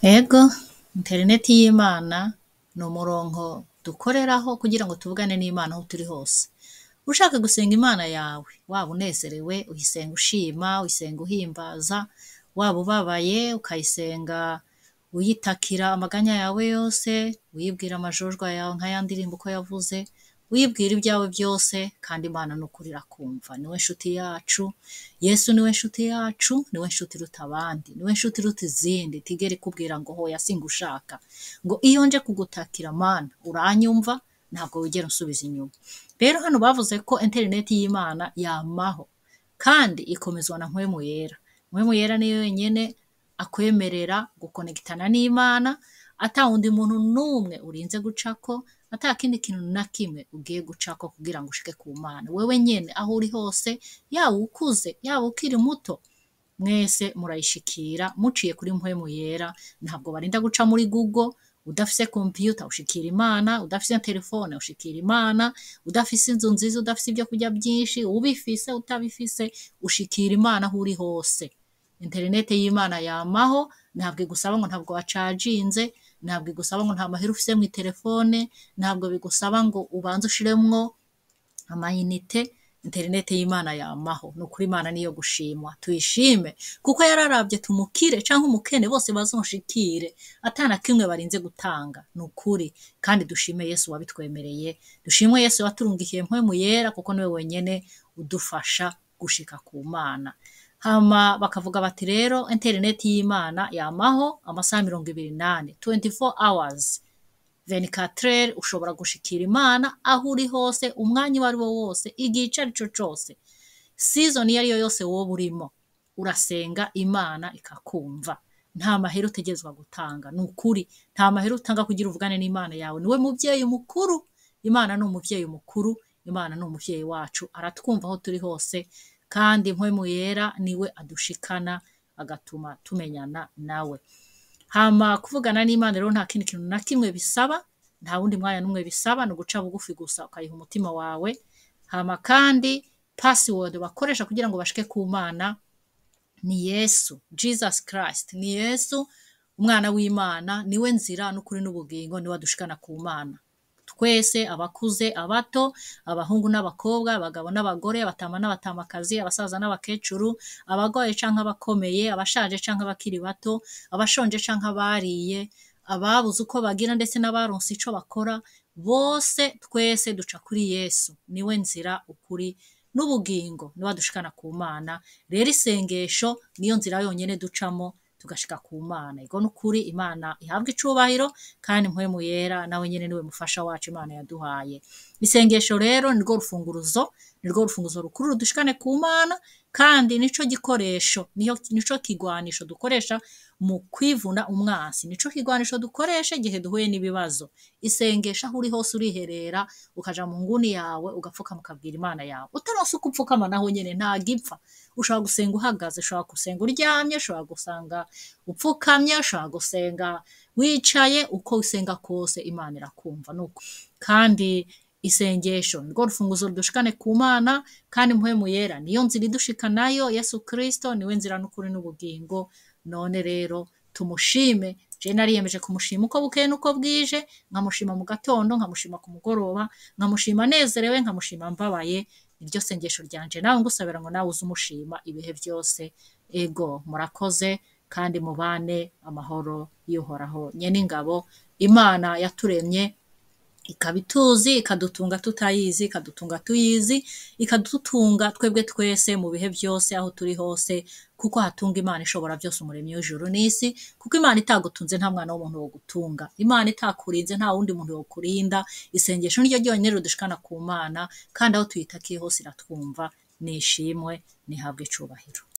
Ego, interineti y'Imana ni umurongo dukoreraho kugira ngo tuvugane n'Imana aho turi hose. Ushaka gusenga Imana yawe, waba unezerewe uyisenga ushima, uyisenga uhimbaza, waba ubabaye ukayisenga uyitakira amaganya yawe yose, uyibwira amajojwa yawe nka ya ndirimbo uko yavuze, uyibwira ibyawe byose, kandi Imana ni ukuri irakumva. Niwe nshuti yacu, Yesu niwe nshuti yacu, niwe nshuti iruta abandi, niwe nshuti iruta izindi, itigera ikubwira ngo hoya singushaka, ngo iyo nje kugutakira Mana uranyumva, ntabwo wigera unsubiza inyuma. Rero hano bavuze ko interineti y'Imana yamaho kandi ikomezwa na Mpwemu Yera. Mpwemu Yera niyo yonyene akwemerera gukonegitana n'Imana, ata wundi muntu n'umwe urinze gucako, ata kindi kintu na kimwe ugiye gucako kugira ngo ushike ku Mana. Wewe nyene aho uri hose, yaba ukuze, yaba ukiri muto, mwese murayishikira muciye kuri Mpwemu Yera. Ntabwo barinda guca muri Google. Udafise computer ushikira Imana, udafise telefone ushikira Imana, udafise inzu nziza, udafise ibyo kurya byinshi, ubifise utabifise, ushikira Imana aho uri hose. Interinete y'Imana yamaho, ntabwo igusaba ngo ntabwo wacaginze, ntabwo igusaba ngo nta mahera ufise mu telefone, ntabwo bigusaba ngo ubanze ushiremwo amayinite. Interinete y'Imana yamaho. Ni ukuri Imana niyo gushimwa, tuyishime kuko yararabye tumukire canke umukene bose bazonshikire atana kimwe barinze gutanga. Ni ukuri kandi dushime Yesu wabitwemereye, dushimwe Yesu waturungikiye Mpwemu Yera kuko niwe wenyene udufasha gushika ku Mana. Hama bakavuga bati rero interineti y'Imana yamaho amasaha 24, 24 hours, 24, ushobora gushikira Imana aho uri hose, umwanya uwo ari wo wose, igihe ico ari cyo cose, season iyo ari yo yose woba urimo, urasenga Imana ikakumva. Nta mahera utegerezwa gutanga, ni ukuri nta mahera utanga kugira uvugane n'Imana yawe. Niwe muvyeyi mukuru, Imana ni umuvyeyi mukuru, Imana ni umuvyeyi wacu, aratwumva aho turi hose, kandi Mpwemu Yera niwe adushikana agatuma tumenyana nawe. Hama kuvugana n'Imana rero nta kindi kintu na kimwe bisaba, nta wundi mwanya n'umwe bisaba, ni uguca bugufi gusa ukayiha umutima wawe. Hama kandi password bakoresha kugira ngo bashike ku Mana ni Yesu, Jesus Christ, ni Yesu umwana w'Imana, niwe nzira n'ukuri n'ubugingo, niwe adushikana ku Mana. Twese abakuze, abato, abahungu n'abakobwa, abagabo n'abagore, abatama n'abatamakazi, abasaza n'abakecuru, abagwaye canke abakomeye, abashaje canke abakiri bato, abashonje canke abariye, ababuze uko bagira ndetse n'abaronse ico bakora, bose twese duca kuri Yesu. Niwe nzira, ukuri n'ubugingo, niwe adushikana ku Mana. Rero isengesho niyo nzira yonyene ducamo tugashika ku Mana. Ego nukuri Imana ihabwa icubahiro, kandi Mpwemu Yera nawe nyene niwe mufasha wacu Imana yaduhaye. Isengesho rero nirwo rufunguruzo, nirwo rufunguzo rukuru rudushikane ku Mana, kandi nico gikoresho, nico kigwanisho dukoresha mu kwivuna umwansi, nico kigwanisho dukoresha igihe duhuye n'ibibazo. Isengesho aho uri hose uriherera, ukaja mu nguni yawe ugapfukama ukabwira Imana yawe. Utaronse uko upfukama naho nyene nta gipfa. Ushobora gusenga uhagaze, ushobora gusenga uryamye, ushobora gusenga upfukamye, ushobora gusenga wicaye, uko usenga kose Imana irakumva. Nuko kandi isengesho nirwo rufunguzo rudushikane ku Mana, kandi Mpwemu Yera niyo nzira idushikanayo. Yesu Kristo niwe nzira n'ukuri n'ubugingo. None rero tumushime. Je nariyemeje kumushima uko bukeye n'uko bwije, nkamushima mu gatondo, nkamushima ku mugoroba, nkamushima nezerewe, nkamushima mbabaye. Niryo sengesho ryanje, nawe ngusabira ngo nawe uze umushima ibihe byose. Ego, murakoze kandi mubane amahoro y'Uhoraho Nyeningabo. Imana yaturemye ikaba ituzi, ikadutunga tutayizi, ikadutunga tuyizi, ikadutunga twebwe twese mu bihe byose aho turi hose, kuko hatunga Imana ishobora byose, umuremyi w'ijuru n'isi. Kuko Imana itagutunze nta mwana w'umuntu wo gutunga, Imana itakurinze nta wundi muntu wo kurinda. Isengesho niryo ryonyene ridushikana ku Mana, kandi aho tuyitakiye hose iratwumva. Nishimwe, nihabwe icubahiro.